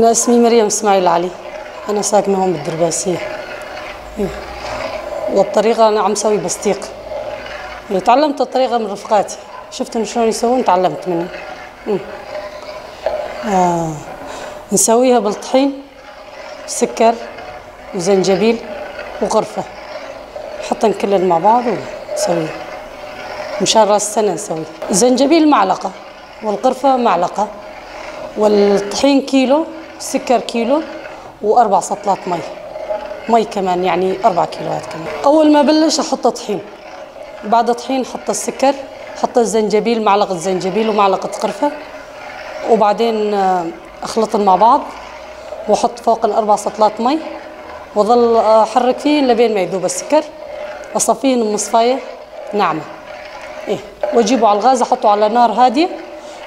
أنا اسمي مريم إسماعيل علي، أنا ساكنة هون بالدرباسية. والطريقة أنا عم سوي بستيق. تعلمت الطريقة من رفقاتي، شفتهم شلون يسوون تعلمت منهم. نسويها بالطحين، سكر وزنجبيل وقرفة، نحطهم كلهم مع بعض ونسويها مشان راس السنة. نسوي زنجبيل معلقة والقرفة معلقة والطحين كيلو، سكر كيلو، و4 سطلات مي كمان، يعني 4 كيلوات كمان. أول ما بلش أحط طحين، بعد طحين حط السكر، حط الزنجبيل، معلقة زنجبيل ومعلقة قرفة، وبعدين أخلطهم مع بعض وأحط فوق ال4 سطلات مي وظل أحرك فيه لبين ما يذوب السكر. أصفيه من مصفاية ناعمة، إيه، وأجيبه على الغاز، أحطه على نار هادية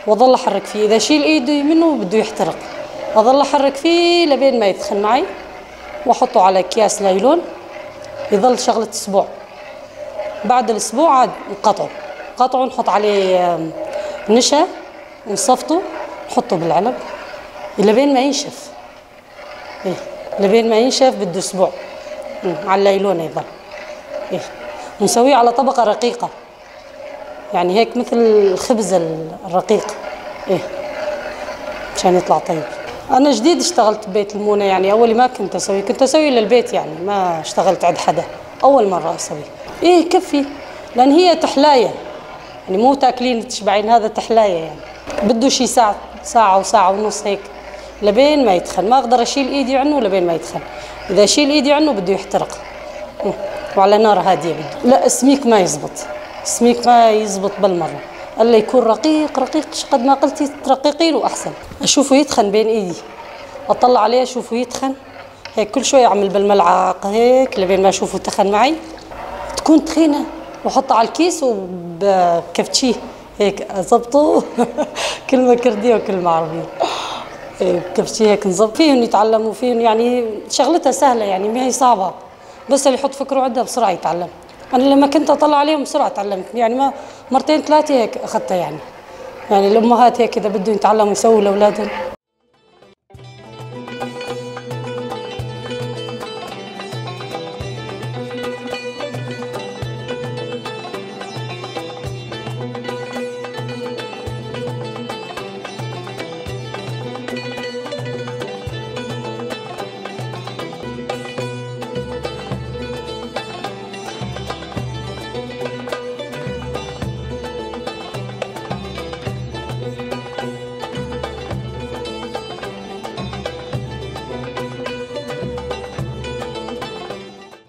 وأظل أحرك فيه. إذا شيل إيدي منه بده يحترق، أظل أحرك فيه لبين ما يدخن معي، وأحطه على أكياس نايلون، يظل شغلة أسبوع. بعد الأسبوع عاد نقطعه، نقطعه نحط عليه نشا ونصفطه، نحطه بالعلب لبين ما ينشف. إيه، لبين ما ينشف بده أسبوع على النايلون يظل. إيه، ونسويه على طبقة رقيقة، يعني هيك مثل الخبز الرقيق، إيه، مشان يطلع طيب. أنا جديد اشتغلت ببيت المونة، يعني أول ما كنت أسوي، كنت أسوي للبيت، يعني ما اشتغلت عند حدا، أول مرة أسوي. إيه كفي، لأن هي تحلاية، يعني مو تاكلين تشبعين، هذا تحلاية، يعني بده شي ساعة، ساعة وساعة ونص هيك لبين ما يدخن. ما أقدر أشيل إيدي عنه لبين ما يدخن، إذا أشيل إيدي عنه بده يحترق، وعلى نار هادية بده. لا، السميك ما يزبط، السميك ما يزبط بالمرة، ألا يكون رقيق رقيق، قد ما قلتي ترقيقي له أحسن. أشوفه يدخن بين إيدي، أطلع عليه أشوفه يدخن هيك، كل شوي أعمل بالملعقة هيك لبين ما أشوفه تخن معي. تكون تخينة وأحطها على الكيس وبكفتشيه هيك أزبطه. كلمة كردية وكلمة عربية، بكفتشيه هيك نزبط فيهم، يتعلموا فيهم، يعني شغلتها سهلة، يعني ما هي صعبة، بس اللي يحط فكره عندها بسرعة يتعلم. أنا لما كنت أطلع عليهم بسرعة تعلمت، يعني ما مرتين ثلاثة هيك أخذتها. يعني الأمهات هيك إذا بدهم يتعلموا يسووا لأولادهم.